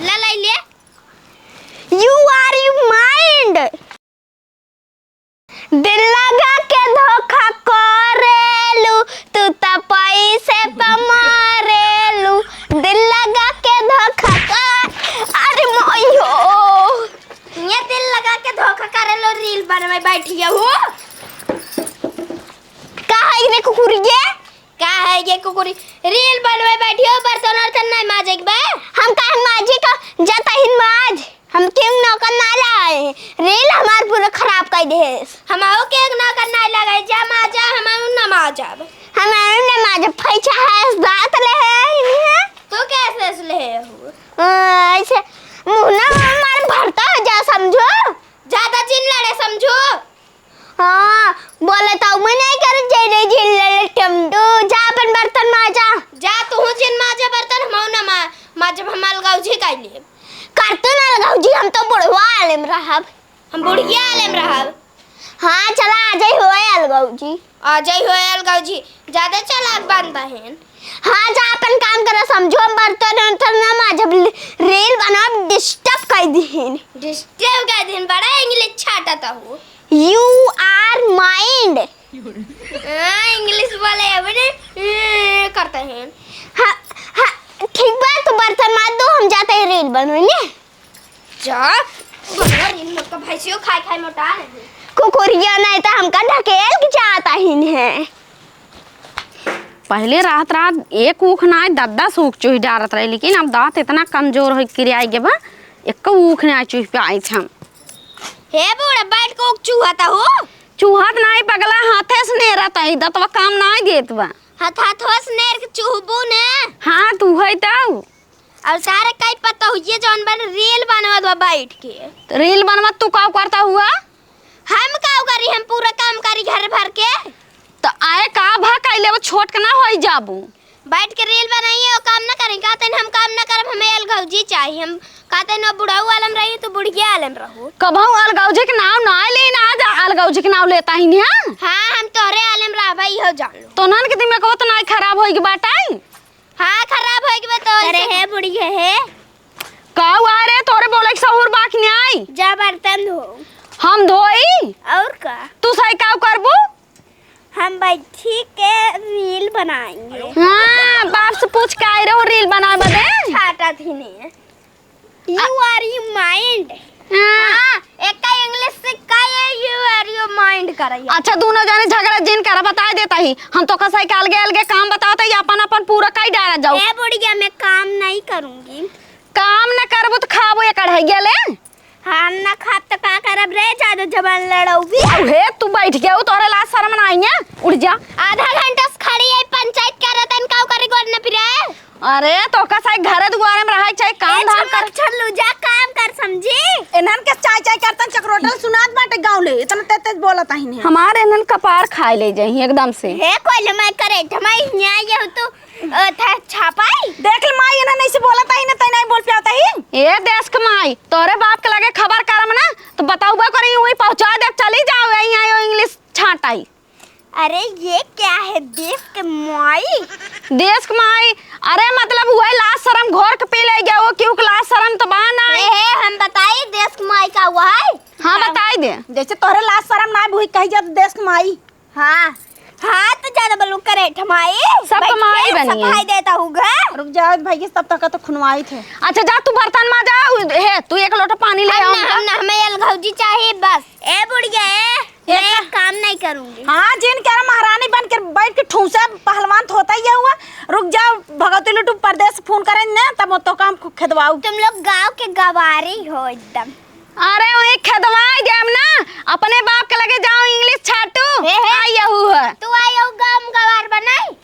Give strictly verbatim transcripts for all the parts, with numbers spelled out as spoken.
ला, लाई ले। You are you mind। दिल लगा के धोखा करेलू, तू त पैसे प मरेलू। दिल लगा के धोखा कर, अरे मोयो। ये दिल लगा के धोखा करेलू, reel बनवे बैठी हूँ। का है रे कुकुरिये? का है ये कुकुरी? Reel बनवे बैठी हो, बर्तन वर्तन नहीं माजे के बा? हम काहे माजी का जाता ही माज? हम केहू नौकर ना लाए। Reel हमार पूरा खराब कर देस। हमहू के एक नौकर ना लगे, जा माजा, हमहू ना माजब। हमहू ना माजब, फैचा है, दांत ले है, इन्हीं है। तू कैसे ले हो? अ, ऐसे मुंह ना मार भरता हो जा, समझो। ज्यादा जिन लड़े, समझो। हाँ, बोले तो मैं नहीं कर, जे रे जिन ले ले टमटू, जा अपन बर्तन माजा। जा तू जिन माजा बर्तन, हमहू ना मा-, माजब, हम अलगौजी कर लेब। कर तू ना अलगौजी, हम तो बुढ़वा आलेम रहब। हम बुढ़िया आलेम रहब। हाँ, चला आ जाई होए अलगौजी। आ जाई होए अलगौजी, ज्यादा चालाक बन बहिन। हाँ, जा अपन काम करा, समझो, हम बर्तन उर्तन ना माजब, reel बनाब, disturb कर दिहिन। Disturb कर दिहिन, बड़ा English छाटा था हो। You are mind। हाँ, English बोले, अब ने, ए, करते हैं। हाँ, हाँ, ठीक बा, तू बर्तन माज दो, हम जाते हैं reel बनवाने। जा, बड़ा reel मोटका भैंसियो खाए खाए मोटा नहीं। कुकुरिया नहीं तो हमका ढकेल के जाता ही नहीं। पहले रात रात एक ऊख ना आए, दस दस ऊख चूहि डारत रहे, लेकिन अब दांत इतना कमजोर हो किरियाई गे बा, एक ऊख ना चूहि पाइत हम। हे बूढ़ा, बैठ के ऊख चूहत हो? चूहत नाई पगला, हाथे से नेरत है, दतवा काम नाई देत बा। हाथ, हाथवा से नेर के चूहबू ने। हाँ, तू है तऊ। अब सारे कई पता हुई जौन बन reel बनवत बा बैठ के। तो reel बनवत तू का करता हुआ? हम का करी, हम पूरा काम करी घर भर के। तो आए का भा कैले वो छोट के ना होई जाबू। बैठ के reel बनाइए, वो काम ना करें। कहते हैं हम काम ना करब, हमें अलगौजी चाहिए। हम कहते हैं वो बुढ़ऊ आलम रही तो बुढ़िया आलम रहू। कबहू अलगौजी के नाम ना ले ना जा, अलगौजी के नाम लेता ही नहीं। हाँ, हम तोहरे आलम रहबा, इहो जान लो। तो नन के दिमाग तो ना खराब होई के बाटाई। हाँ, खराब होई के बा तो अरे ऐसे हे बुढ़िया हे। काऊ आ रे, तोरे बोले के सहूर बाकी नहीं आई। जा बर्तन धो। हम धोई? और का? तू सही काऊ करबू? हम बैठी के reel बनाएंगे। हाँ, बाप से पूछ के आए रहो reel बनाए बदे। छाटा थी ने। You are you mind। हाँ। हाँ, एका English से का ये you are you mind करैया? अच्छा, दोनों जाने झगड़ा जिन करा, बताए देता ही। हम तो कसै के अलगे अलगे काम बतावत ही, अपन अपन पूरा कई डारा जाऊ। ए बुढ़िया, मैं काम नहीं करूँगी। काम न करबू तो खाबू एक अढ़ैया ले। हम न खाब तो का करब रे, ज्यादा जबान लड़ौबी। अउ हे, तू बैठ गया, तोहरे लाज शर्म ना आई है? उठ जा। आधा घंटा से खड़ी है, पंचायत करत हन, काऊ करी गोर न पिरे। अरे, तोहका साई घरे दुआरे में रहे, चाहे काम ए, धाम कर। छल्लू, जा काम कर, समझी? इन्हन के चाय चाय करतन चकरोटल सुनात बाटे गाँव ले, इतना तेज तेज बोलत आहिन है। हमारे इन्हन कपार खाए ले जाही एकदम से। हे कोई मैं करे, ठमाई न्याय ये तू, अ, था छापाई? देख ले माई, इन्हन ऐसे बोलत आहिन, तै नहीं बोल पावत ही। ए देश के माई, तोरे बाप के लगे खबर करम ना, तो बताऊबा करी, वही पहुँचा दे, चली जाओ, यहीं आयो English छाटाई। अरे ये क्या है देश के माई? देश के माई, अरे मतलब उहे लाज शरम घोर के पी ले गया, वो क्यों के लाज शरम तो बा ना। ए, हे, हम बताई देश के माई का हुआ है? हाँ, हाँ। बताई दे। जैसे तोहरे लाज शरम ना बुही कही जात देश के माई। हाँ, हाँ तो ज्यादा बोलू करे ठमाई। सब बैठ के माई बनी है। सफाई देता हूँ घर। रुक जाओ भैया, सब तक तो खुनवाई थे। अच्छा जा तू बर्तन माजा, उ-, हे तू एक लोटा पानी ले हम आओ ना, ना। हम ना, हमें अलगौजी चाहिए बस। ए बुढ़िया ए, मैं एक काम नहीं करूँगी। हाँ, जिन कह रहा महारानी बन के बैठ के ठूसे पहलवान तो होता ही है हुआ। रुक जाओ, भगवती लुटू परदेस फोन करें ना, तब तो काम खेदवाऊ। तुम लोग गाँव के गवारी हो एकदम। अरे वही खेदवाई देम ना, अपने बाप के लगे जाओ English छाटू। हे, हे। आई यहू है। तू आई यहू गाँव गवार बनाई।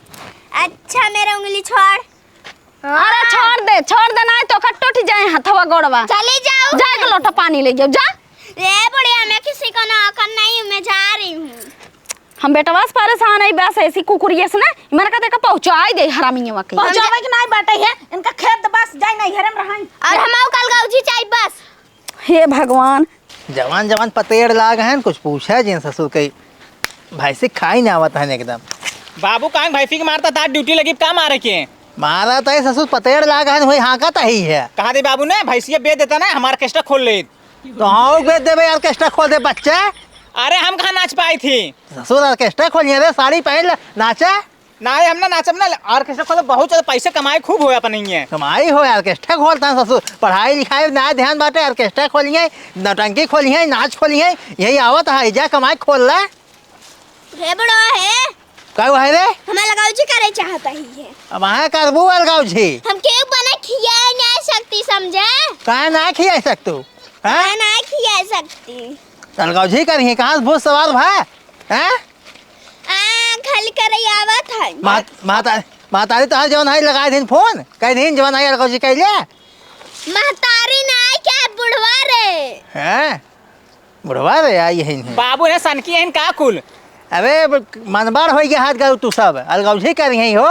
अच्छा मेरा उंगली छोड़। अरे हाँ। छोड़ दे, छोड़ दे, नहीं तो ओकर टूट जाए हथवा गोड़वा। चली जाओ। जा एक लोटा पानी ले जाओ, जा। ए बुढ़िया, मैं किसी को नौकर नहीं हूँ, मैं जा रही हूँ। हम बेटवा से परेशान है, बस ऐसी कुकुरिया से ना, मैंने कहा देखा पहुँचाई दे हरामियवा के। पहुँचावे के नहीं बाटे है, इनका खेत बस जाए नहीं हरम रहाई। और हम कल गौजी चाय बस। हे भगवान। जवान जवान पतेड़ लाग हैं, कुछ पूछा जिन ससुर के भैंसी खाई ना आवत हैं एकदम। बाबू कांग भैंसी के मारता था, ड्यूटी लगी का मारे के? मारा तई ससुर पतेड़ लाग हन, वही हाँकत ही है। कहा दे बाबू ने, भैंसिया बेच देता ना, हमारा orchestra खोल ले। तो हाँ, बेच देबे, orchestra खोल दे बच्चा। अरे हम कहाँ नाच पाई थी? ससुर orchestra खोलिए रे, साड़ी पहन ले, नाचा। नहीं, हम ना नाचब ना, orchestra खोल, बहुत ज्यादा पैसे कमाई खूब होए अपन ही है। कमाई होए, orchestra खोलता है ससुर, पढ़ाई लिखाई ना ध्यान बाटे, orchestra खोलिए, नौटंकी खोलिए, नाच खोलिए, यही आवत है, जा कमाई खोल ले। हे बुढ़वा हे। का हुआ है रे? हमार अलगौजी करे चाहत ही है। अब हाँ करबू अलगौजी। हम केहू बना खिया ना सकती, समझे? काहे ना खिया सकतू? हाँ? काहे ना खिया सकती? अलगौजी करी, कहाँ से भूत सवार भा? हैं? आ, खाली करे आवत है। मात-, माता-, महतारी तोहार जवन है लगाए दिन फोन, कह दिन जवन है अलगौजी कह ले। महतारी ना है क्या बुढ़वा रे? हैं? बुढ़वा रे, आई है इन्हें। बाबू ने सनकी है इनका कुल। अरे, ब-, मनबड़ होई गया हाथ गऊ तू सब, अलगौजी कर रही हो।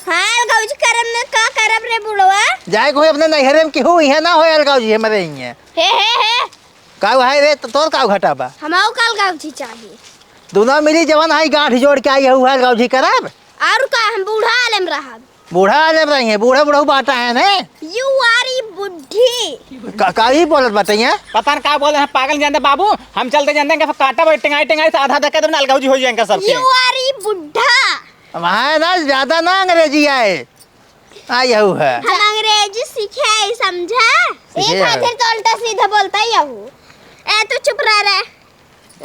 हाँ, अलगौजी करब न, का करब रे बुढ़वा? जाए कोई अपने नैहरे में केहू इहे ना होए अलगौजी हमरे इहे। हे, हे, हे। काऊ है रे, तो तोर काऊ घटा बा? हमाऊ का अलगौजी चाहिए। दोनों मिली जवन है गांठ जोड़ के आई है, उहे अलगौजी करब। और का, हम बूढ़ा आलम रहब। बूढ़ा आलम रही है, बूढ़ा बूढ़ा बाटा है ने। You are ई बुढ़ी। का, का ही बोलत बाटे ये? पता न का बोल रहे हैं, पागल जानते बाबू। हम चलते जानते हैं कि काटा भाई टिंगाई टिंगाई से आधा धक्का तुमने अलगौजी हो जाएंगे सबके। You are ई बुढ़ा। वहाँ ना ज्यादा ना अंग्रेजी आए। आ यहू है। हम अंग्रेजी सीखे है, समझा? सीखे एक है। हाथे तो उल्टा सीधा बोलता ही यहू। ए, तू चुप रह रे।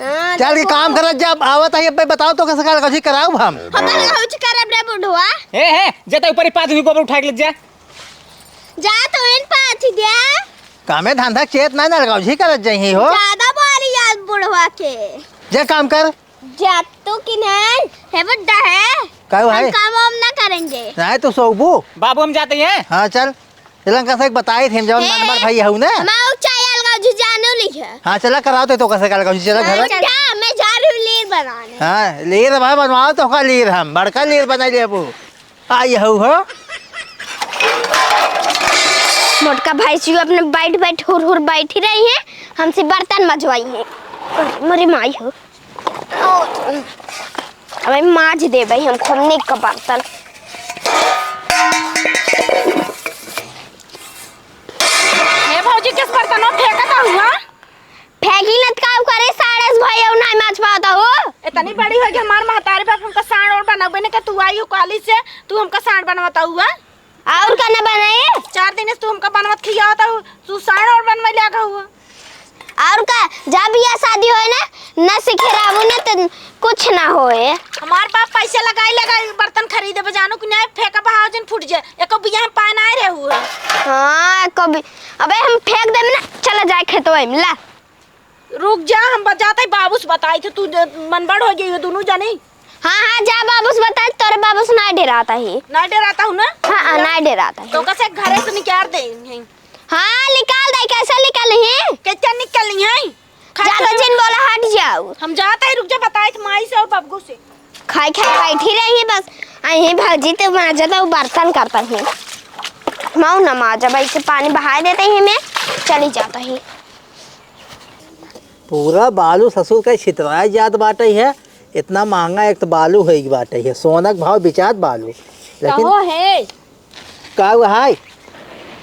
हाँ, चल, ये देखो। काम करत जा, आवत है, अब बताओ तो कैसे काल कथी कराऊ हम? हम अलगौजी करब रे बुढ़वा। हे, हे, जे तो ऊपर ही पाथ गोबर उठा के ले जा। जा तो इन पाथ दे। कामे धंधा चेत ना, अलगौजी करत जही हो। ज्यादा बोली यार बुढ़वा के। जे काम कर। जा तू कि नहीं? हे बुढ़ा है। काहे हम है? काम वाम ना करेंगे। नहीं, तू सोबू। बाबू, हम जाते हैं। हाँ, चल। चला, कसे एक बताई थे, हम जवन हे, मनबड़ भाई हऊ ना। माऊ चाय अलगौजी जानू ली है। हाँ, चला, कराओ तो, तो कसे अलगौजी, चला घर। हाँ, चल। जा, मैं जा रही हूँ लीर बनाने। हाँ, लीर भाई बनवाओ तो का लीर हम, बड़का लीर बनाई लेबू। आ, ये हऊ हो। मोटका भाई जी अपने बैठ बैठ हुर हुर बैठी रही हैं, हमसे बर्तन मजवाई हैं। अरे, मोरी माई हो। अबे माज देबे हम खूब नीक का बर्तन। हे भौजी, किस बर्तन में फेंकत हुआ? फेंकी न त का करे, साढ़े से भाई और नाई माज पावत हो। इतनी बड़ी हो गई हमार महतारी बाप, हमका साँड़ और बनावे ने के तू आई हो काली से, तू हमका साँड़ बनवत हुआ। और का न बनाए? चार दिन से तू हमका बनवत खियावत हो, तू साँड़ और बनवे लागा हुआ। और का, जब यह शादी होए ना, न सिखराबू न त कुछ ना होए। हमार बाप पैसे लगाई लगाई बर्तन खरीदे बे, जानू कि नहीं, फेंका बहाव जिन फूट जाए, एको बिया हम पाए ना रहे हुए। हाँ, एको बि-, अबे हम फेंक देम ना, चला जाए खेतवा में, ला। रुक जा, हम बजाते ही बाबू से बताई थे, तू ज-, मन बड़ हो गई हो दोनों जनी। हाँ, हाँ, जा बाबू से बता, तोरे बाबू से ना डेराता ही। ना डेराता हूँ ना? हाँ, हाँ, ना डेराता ही। तो कैसे घरे से निकाल दे हैं? हाँ, निकाल दे, कैसे निकाल ही? कैसे निकाल ही? ज्यादा जिन बोला, हट जाओ। हम जाता ही, रुक जा, बताई थे माई से और बबगू से। खाई खाई बैठी रही बस। आई भौजी तो माजा तो बर्तन करता ही। माऊ ना माजा, भाई से पानी बहाए देते ही मैं चली जाता ही। पूरा बालू ससुर का छितराए जात बाटे है। इतना महंगा एक तो बालू होई बाटे है, सोना के भाव बिचात बालू। लेकिन कहो है। का हुआ है?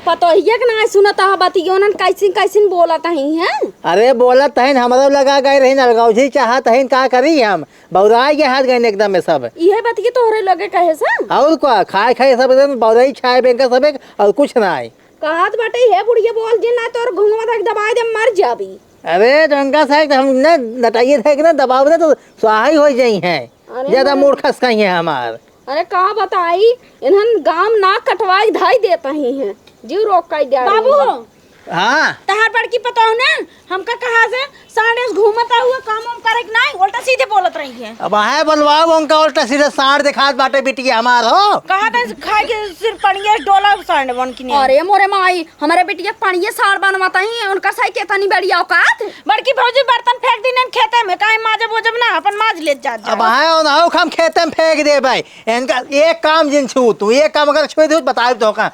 पतोहिया के ना सुनत ह बतियो नन कैसिन कैसिन बोलत ही हैं? अरे बोलत हइन, हमरो लगा गए रही, अलगौजी चाहत हइन, का करी हम? बौराई के हाथ गए एकदम में सब। इहे बतिये तोहरे लगे कहे से? और का, खाए खाए सब एकदम बौराई छाए बेंका सब एक, और कुछ ना है। कहत बाटे, "हे बुढ़िया, बोल जे ना, तोर घुंघवा धक दबाए दे, मर जाबी।" अरे, जंगा साहब, हम न नटाइए थे कि ना, दबाव ना, तो स्वाहा ही हो जाई हैं। अरे ज्यादा मोरे मूर्ख हंस कहीं है हमार। अरे, का बताई, इन्हन गाम ना कटवाई धाई देत ही हैं। जीव रोक काई दे रही बाबू। हैं। हाँ। तहार बड़की पतोहू ना, हमका कहा से, सांडे से घूमत हुआ, काम वाम करे के नाई, उल्टा सीधे बोलत रही है। अब आहे बनवाओ उनका उल्टा सीधे सांड दिखात बाटे बिटिया हमार हो। कहा था खाए के सिर पड़िए डोला सांड बन की नहीं। अरे मोरे माई, हमारे बिटिया पड़िए सांड बनवाता ही, उनका सही के तनी बड़ी औकात। बड़की भौजी बर्तन फेंक दीन खेते में, काहे माजब ओजब ना, अपन माज लेत जात अब जाओ। आहे उन्हें हम खेते में फेंक देबे। इनका एक काम जिन छू तू, एक काम अगर छू दू, बताओ तो का।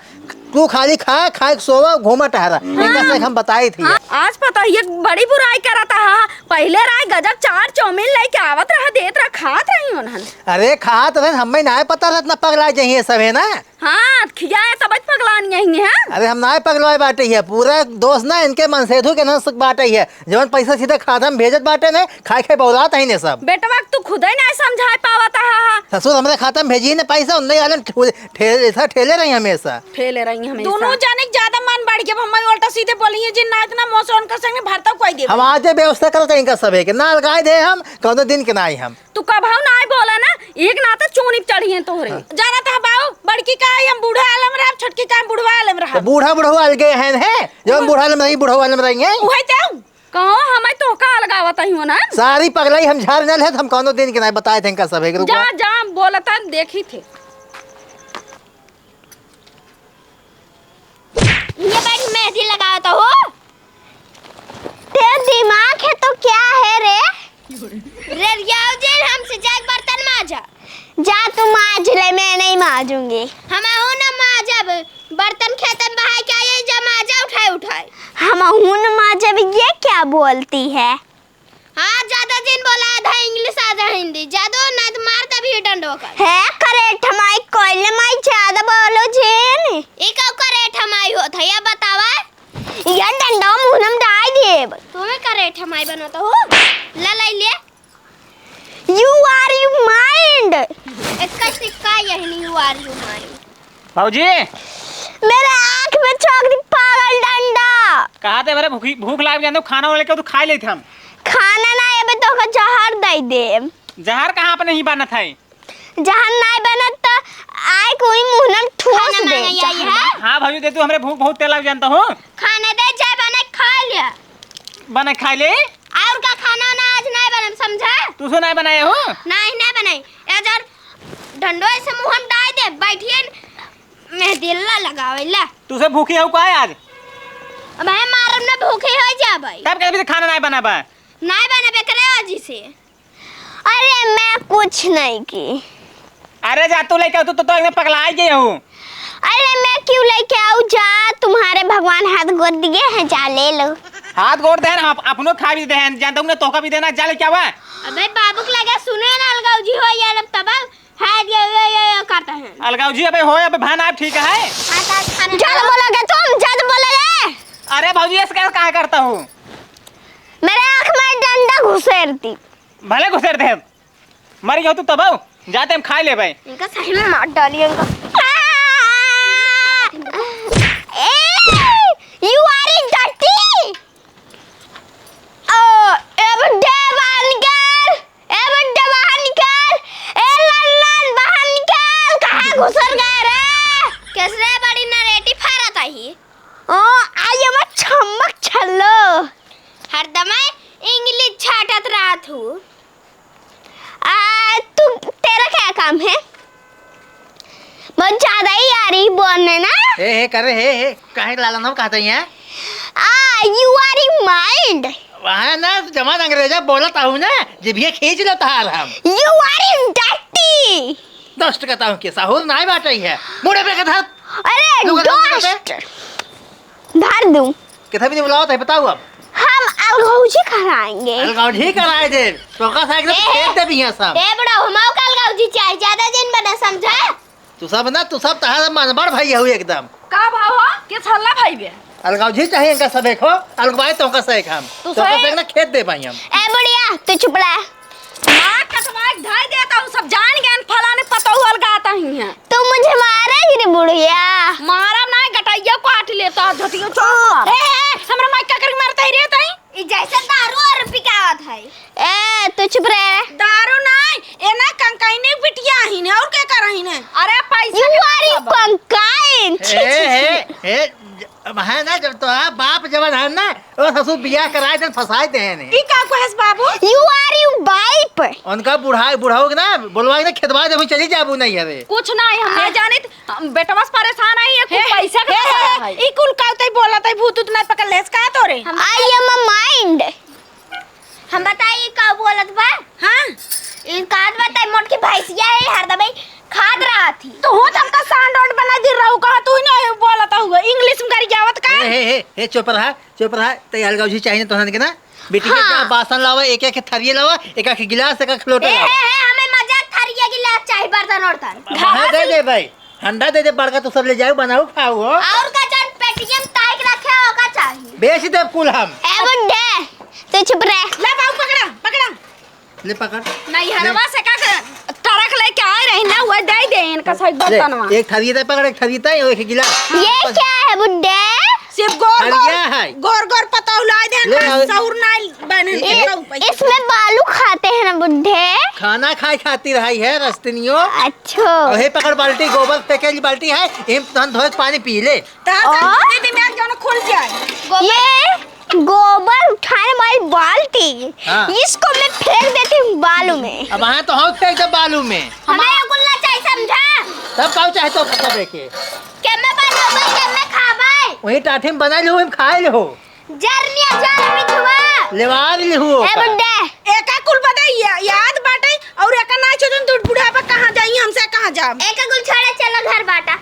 तू खाली खा, खाए के सोवा, घूमा टहरा। हाँ। इनका से हम बताई थी। हाँ, आज पता ये बड़ी बुराई करत हा। पहिले राय गजब चाट चाउमीन लेके आवत रहा, देत रहा, खात रही उन्हन। अरे खात रहे, हमें ना पता रहत ना पगला जइहे सब है ना। हाँ, खिया है तब पगलान यही है। अरे हम ना पगलाए बाटे है, पूरा दोष ना इनके मनसेधु के ना बाटे है। जवन पैसा सीधे खाता में भेजत बाटे ने, खाए खाए बौलात है ने सब। बेटवा के तू खुदे नहीं समझाए पावत हा। ससुर हमरे खाता में भेजी ने पैसा, उन्ने आलन ठे-, ठेले, ऐसा ठेले रही हमेशा। ठेले रही हमेशा। दोनों जाने के ज्यादा मन बढ़ गया, हम उल्टा सीधे बोली है जी, ना इतना मोसो उनका संग भरता कोई दे। हम आज व्यवस्था करत हैं इनका सभे के, ना अलगाए दे हम, कौनो दिन के ना आई हम। तू कबहू ना बोला ना, एक ना तो चोनी चढ़ी है तोहरे। हाँ। जाना था बाऊ, बड़की का हम बूढ़ा आलम रहा, छोटकी का हम बुढ़वा आलम रहा। तो बूढ़ा बुढ़वा अलगे हैं, हैं? जो हम बूढ़ा आलम रही, बुढ़वा आलम रही हैं। उहे ते कहो हमें तोहका अलगावत ही हो ना। सारी पगलाई हम झाड़ न लेत, हम कौनो दिन के नहीं बताए थे इनका सब एक रुपया। जा, जा, बोलत है, देखी थे। ये बैठ मेहंदी लगावत हो। तेरा दिमाग है तो क्या है रे? रे रियाऊ जी, हमसे जाके बर्तन माजा। जा तू माज ले, मैं नहीं माजूंगी। हमहू न माजब, बर्तन खेतन बहाए के आए, जा माजा उठाए उठाए। हमहू न माजब, ये क्या बोलती है? हाँ, ज्यादा जिन बोला, आधा इंग्लिश, आधा हिंदी। ज्यादा ना तो मार तभी डंडो कर। है करे ठमाई कोइले माई, ज्यादा बोलो जिन। ई का करे ठमाई होत है, या बतावा? या डंडा मुहनम डाल देब। तुम्हें करे ठमाई बनोता हो? ला लाई ले। You are you mind। एक का सिक्का यही नहीं, you are you mind। बाबूजी। मेरे आँख में चौक दी पागल डंडा। कहा थे मेरे भूखी, भूख लाग जाने, खाना वाले के तू खा लेते हम। खाना ना, अबे तो का जहर दे दे। जहर कहाँ अपने ही बनत है? जहर नाय बनत त आए कोई मुँह न ठूस खाना दे। मांगे आई है? हाँ भौजी, दे तू, हमरे भूख बहुत तेज लाग जानता हो। खाना दे, जाए बने खा लिया। बने खा ले। और का खाना ना आज नाय बने, समझा? तू सो नाय बनाए हो? नहीं, नहीं बनाई। ए जर ढंडो ऐसे मुँह में डाल दे, बैठिए न, मेहदिल्ला लगावे ला। तू से भूखी हो का आज? अब है मारम ना, भूखी हो जा भाई। तब कभी खाना नाय बना बा? नाय बना बे करे आज से। अरे मैं कुछ नहीं की। अरे जा तू लेके आऊ, तू तो, तो एकदम पगला गई हूँ। अरे मैं क्यों लेके आऊ, जा तुम्हारे भगवान हाथ गोड़ दिए हैं, जा ले लो। हाथ गोड़ देहन, हम अपनो खा भी देहन, जानता हूँ ना तोहका भी देना, जा लेके आवा। अबे बाबू के लगे सुने ना अलगाऊ जी हो यार, अब तब है ये, ये, ये, ये करता है। अलगाऊ जी अबे हो, अबे भान आप ठीक है। हाँ, तो खाना ज्यादा खाओ। बोलोगे तुम, ज्यादा बोलोगे। अरे भौजी ऐसे क्या, कहाँ करता हूँ? मेरे आँख में डंडा घुसेरती। भले घुसेर दे, मर गयो तू तब आओ, जाते हम खाए ले भाई। इनका सही में मार डालिए इनका। ए, you are a dirty। ओ, ए बुड्ढे बाहर निकल, ए बुड्ढे बाहर निकल, ए लल्लन बाहर निकल, कहाँ घुसर गए रे? केसरे बड़ी नरेटी फारत आई। ओ, आई हम छम्मक छल्लो। हरदम इंग्लिश छाटत रहत हूँ। आ, तू, तेरा क्या काम है? बहुत ज्यादा ही आ रही बोलने ना। हे, हे, कर, हे, हे, काहे लाला नाम कहते हैं? आ, you are in mind। वहाँ ना, जवान अंग्रेजा बोलत आहू ना, जिभिया खींच लेता हाल हम। You are in dirty। दुष्ट कहता हूँ कि साहुल ना बाटे है। मुड़े पे के धर। अरे, दुगल हम मुड़े पे। दुष्ट। धर दूँ। कितना भी नहीं बुलावत है, बताओ अब। हम अलगौजी कराएंगे। अलगौजी कराए दे। तो का साइकिल ए, खेत दे भी है सब। ए बड़ा, हमाओ का अलगौजी चाहे, ज्यादा दिन बना समझा। तू सब ना, तू सब तहार मनबड़ भाई हऊ एकदम। का भाव हो? के छल्ला भाई बे? अलगौजी चाहिए इनका सब एक हो, अलगवाए तो का से एक हम। तू तो का सही से एक ना खेत दे भाई हम। ए बुढ़िया, तू चुप रह। माँ कसमाई धाई देता हूँ, सब जान गए फलाने पतऊ अलगाता ही है। तू मुझे मारेगी रे बुढ़िया। मारा ना, गटैया काट लेता, झटियो चोर। ए, ए, हमरा माई का करके मारता ही रे तई? ई जैसे दारू और पिकावत है। ए, तू चुप रह। दारू नहीं, ए ना कंकाइने बिटिया ही ने, और क्या कर रही ने? अरे पैसा You के are you सब। कंकाइन। छी, ए, छी, ए, छी। ए, ज-, अब है ना, जब तो है, बाप जवन है ना, ओ ससुर बियाह कराए देन, फंसाए देन। ई का कहस बाबू? You are you बाइप। उनका बुढ़ा, बुढ़ाओ के ना, बोलवा के ना, खेतवा जब चली जाबू नहीं हवे। कुछ नहीं, हम नहीं जानित, हम बेटवा से परेशान आई है, कुछ हे, पैसा के हे, परेशान हे, है। ई कुल का तई बोलत है, भूत उत नहीं पकड़ लेस का तोरे? I am a mind। हम बताई का बोलत बा? हाँ। ई कहत बा तई मोटकी भैंसिया है, हरदम ही खात रहत ही। तो हो, तो हमका सांड ओंड बना दी रहू, कहा तू ही नहीं बोलत हुआ, English में गरियावत का? हे, हे, हे, हे, चुप रहा, चुप रहा। तै अलगौजी चाहिए तोहन के ना? बिटिया हाँ। जा बासन लावा, एक एक थरिये लावा, एक एक गिलास, एक एक लोटा ए, लावा। हे, हे, हमें मजाक थरिये गिलास चाहिए, बर्तन उर्तन। वहाँ दे दे भाई, हंडा दे दे बड़का, तू सब ले जाओ, बनाओ, खाओ हो। और का जान पेटियम ताई के रखे हो का चाहिए? बेच दे कुल हम। ए बुड्ढे, तू चुप रह। ले बाबू पकड़ा, पकड़ा। ले पकड़। नैहरवा ले। से का कर, ट्रक लेके आए रही ना, वो दे दे इनका सही ले, बर्तनवा। एक थरिये दे पकड़, एक थरिये दे, एक गिलास। ये क्या है बुड्ढे? सिर्फ गोर गोर, थरिया है। गोर गोर पतौह लाए दे, ले, का और सौर नाइल बने ए-, के ए-, तो पैसा। इसमें बालू खाते हैं ना बुड्ढे? खाना खाए खातिर आई है रस्तनियो। अच्छो। और हे पकड़ बाल्टी, गोबर फेंके वाली बाल्टी है, इम तन धोए के पानी पी ले। तार और? दे दिमाग जौन खुल जाए। ये गोबर उठाने वाली बाल्टी, हाँ। इसको मैं फेंक देती हूँ बालू में। अब हाँ तो हम फेंक दे बालू में। हमें ये गुल्ला चाहिए, समझा? तब का चाहे तो पता दे के। केमे बनावे, केमे खावे? वही टाठी में बना लिहो, हम खाए लिहो। जरनिया जर बिछुआ। लेवा लिहो ए का? बुड्ढे। एका कुल बदे या-, याद बाटे और एका ना छोड़न तू बुढ़ापा कहाँ जाई, हमसे कहाँ जाब? एका कुल छोड़े चलो घर बाटा।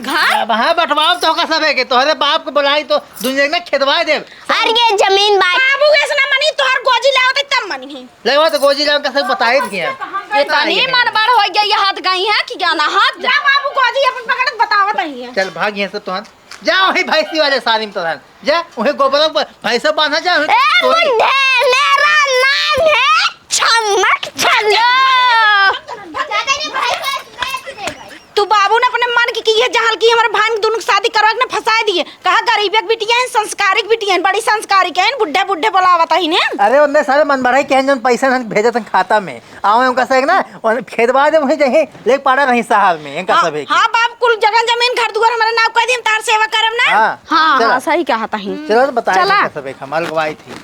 घर? अब हाँ, बंटवाओ तो का सबे के, तोहरे बाप को बुलाई तो दुनिया में खेदवा देब। और ये जमीन बांट। बाबू ऐसे ना मनी, तोहर गोजी लाओ तो तब मनी है। ले वो तो गोजी लाओ, कैसे बताई दिए। ये तनी मन बड़ हो गया, ये हाथ गई है कि क्या ना हाथ? जा बाबू, गोजी अपन पकड़त बतावत नहीं है। चल भाग यहाँ से तोहन। जा वही भैंसी वाले सानी में तोहन। जा वही गोबर पर भैंसा बांधा जा, वही ए तोरी। बुड्ढे, मेरा नाम है छमक छल्लो। तू बाबू ने अपने मन की, की ये जहाल की हमारे भाई में दोनों की शादी करवा के ना फंसाए दिए। कहा गरीब एक बिटिया है, संस्कारिक बिटिया है, बड़ी संस्कारिक है, बुड्ढे बुड्ढे बोलावत ही ने। अरे उनने सारे मन बढ़ाई के हैं, जौन पैसा हम भेजत हैं खाता में, आवे उनका से ना, उन खेदवा दे वहीं जहीं लेके पाड़ा रही साहब में, इनका हाँ, सभे के। हाँ बाप, कुल जगह जमीन घर दुआर हमारे नाम कर दी, हम तार सेवा करब ना। हाँ, हाँ, चला। हाँ, सही कहा तही। चलो तो बताए चला। इनका सभे का, हम अलगवाई थी।